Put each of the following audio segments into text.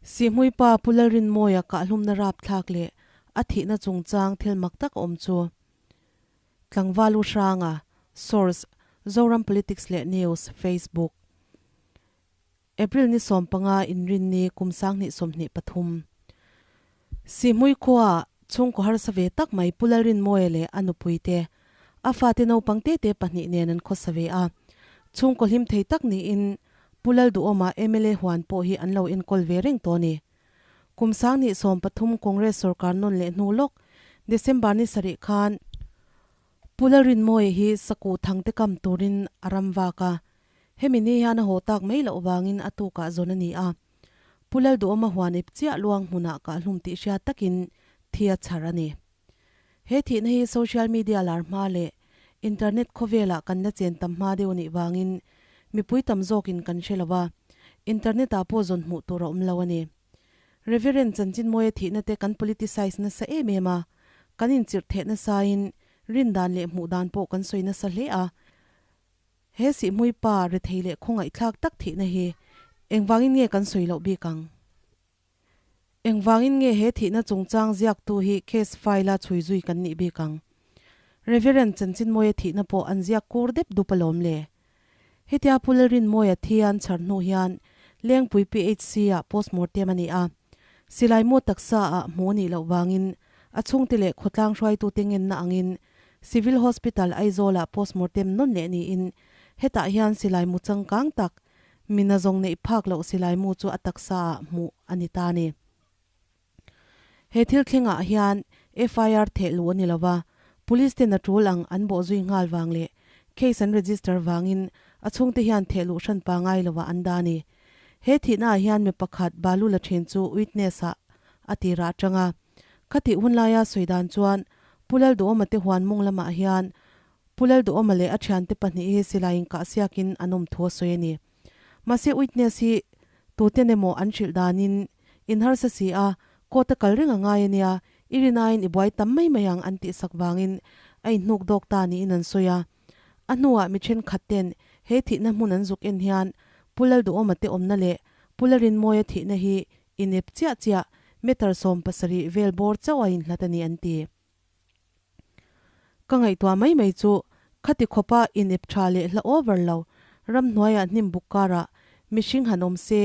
Sihhmuipa Pu Lalrinmawia kahhlumna rapthlak leh a thihna chungchang thil mak tak a awm chu Tlangval U Hranga, Source, Zoram Politics leh News, Facebook. April ni 15 inrinni kum 2023. Sihhmui khua chhungkaw harsa ve tak mai Pu Lalrinmawia leh a nupuite, a fate naupang tete pahnih nen an khawsa ve a. Chhungkaw hlim thei tak niin Pu Lalduhawma mla huan pawh hi an lo enkawl ve reng tawh a ni. Kum 2013 Congress sorkar nawn leh hnu lawk December ni sarih khan Pu Lalrinmawia hi Sakuh Thangte kam turin a ram vak a. Hemi ni hian a haw tak mai loh vangin a tukah zawn a ni a. Pu Lalduhawma huan ip chiah luang hmunah kahhlum tih hriat takin thi a chhar a ni. He thihna hi social media lar hma leh internet khawvelah kan la chen tam hma deuh anih vangin mipui tam zawkin kan hre lo a, internet ah pawh zawn hmuh tur a awm lo a ni. Reverend Chanchinmawia thihna te kan politicize nasa em em a, kan inchirh theh nasain rindan leh hmuh dan pawh kan sawi nasa hle a. He sihhmui pa rethei leh khawngaihthlak tak thihna hi engvangin nge kan sawi loh bik ang? Engvangin nge he thihna chungchang ziaktu hi case file-a chhui zui kan nih bik ang? Reverend Chanchinmawia thihna pawh an ziak kur dep dup alawm le. Hetia Pu Lalrinmawia thi an chhar hnu hian Lengpui PHC-ah postmortem a ni a. Silai mu taksa-ah hmuh a nih loh vangin a chhungte leh khawtlang hruaitute ngenna angin Civil Hospital Aizawl-ah postmortem nawn leh niin hetah hian silai mu changkang tak Mina zawng neih phak loh silai mu chu a taksa ah hmuh a ni ta a ni. He thil thlengah hian FIR theh luh a ni lova, Police ten a tul ang an bawh zui nghal vang leh case an register vangin a chhungte hian theh luh hran pa ngai lovah an dah a ni. He thihna ah hian mi pakhat balu la thin chu witness ah a tir ah atang a. Khatih hunlaia sawi dan chuan Pu Lalduhawma te huan mawng lamah hian Pu Lalduhawma leh a thiante pahnih hi silai inkah siakin an awm thu a sawi a ni. Mahse witness hi tuten emaw an hrilh danin in harsa si a, court a kal reng a ngai a nia, i rinaiin i buai tam mai mai ang an tihsak vangin a inhnuk dawk ta niin an sawi a. A hnuah mi thenkhat ten he thihna hmun an zuk en hian Pu Lalduhawma te awmna leh Pu Larinmawia thihna hi inep chiah chiah meter 17 vel bawr chauh a inhlat a ni an ti. Ka ngaihtuah mai mai chu khati khawpa inep tha leh hla over lo, ramhnuaiah hnim buk karah mihring han awm se,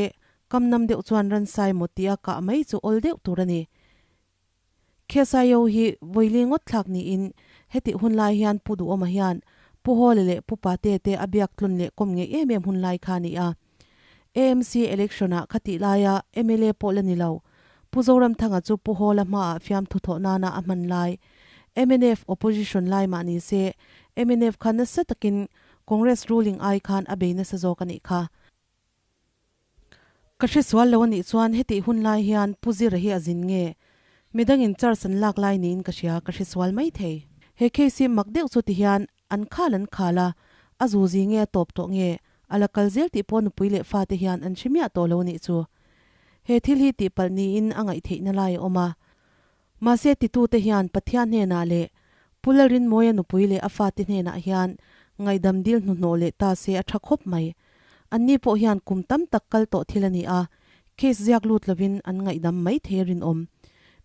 kam nam deuh chuan ransai maw tia kah mai chu awl deuh tur a ni. KSIO hi vawili ngawt thlak niin hetih hun lai hian Pu Duhawma hian Pu Hawla leh Pu Pate te a biak tlun leh kawm ngeih em em hun lai kha a ni a. AMC election-ah khatih laia mla pawh la ni lo, Pu Zoramthanga chu Pu Hawla hmaah fiamthu thawh nana a hman lai. Mnf opposition lai mah ni se, mnf kha nasa takin Congress ruling ai khan a bei nasa zawk a nih kha. Ka hre sual lo a nih chuan hetih hun lai hian Pu Zira hi a zin nge? Midangin charge an lak lai niin ka hria, ka hre sual mai thei. He case hi mak deuh chu ti hian An khal an khal a, a zuzi nge a tawp tawh nge, a la kal zel tih pawh nupui leh fate hian an hre miah tawh lo nih chu. He thil hi tihpalh niin a ngaihtheihna lai a awm a. Mahse titute hian Pathian hnenah leh Pu Lalrinmawia nupui leh a fate hnenah hian ngaihdam dil hnuhnawh leh ta se a tha khawp mai. Anni pawh hian kum tam tak kal tawh thil a ni a, case ziak lut lovin an ngaihdam mai thei a rinawm.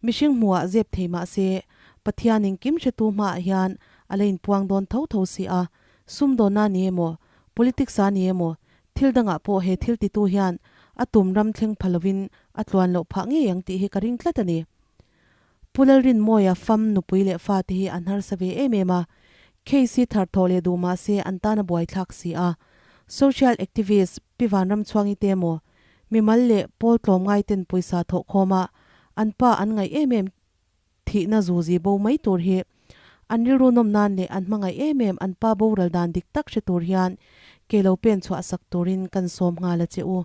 Mihring hmuhah zep thei mah se, Pathian engkim hretu hmaah hian a la inpuang dawn tho tho si a, sumdawnna ni emaw, politics-a ni emaw, thil dangah pawh he thil titu hian a tum ram thleng pha lovin a tluan loh phah ngei ang tih hi ka ring tlat a ni. Pu Lalrinmawia fam nupui leh fate hi an harsa ve em em a, case hi thar thawh leh duh mah se an tan a buaithlak si a. Social activist Pi Vanramchhuangi te emaw, mimal leh pawl tlawmngai ten pawisa thawh khawm a, an pa an ngaih em em thihna zuzi bo mai tur hi an rilru nawm nan leh an hmangaih em em an pa boral dan dik tak hre tur hian ke lo pen chhuah sak turin kan sawm nghal a che u.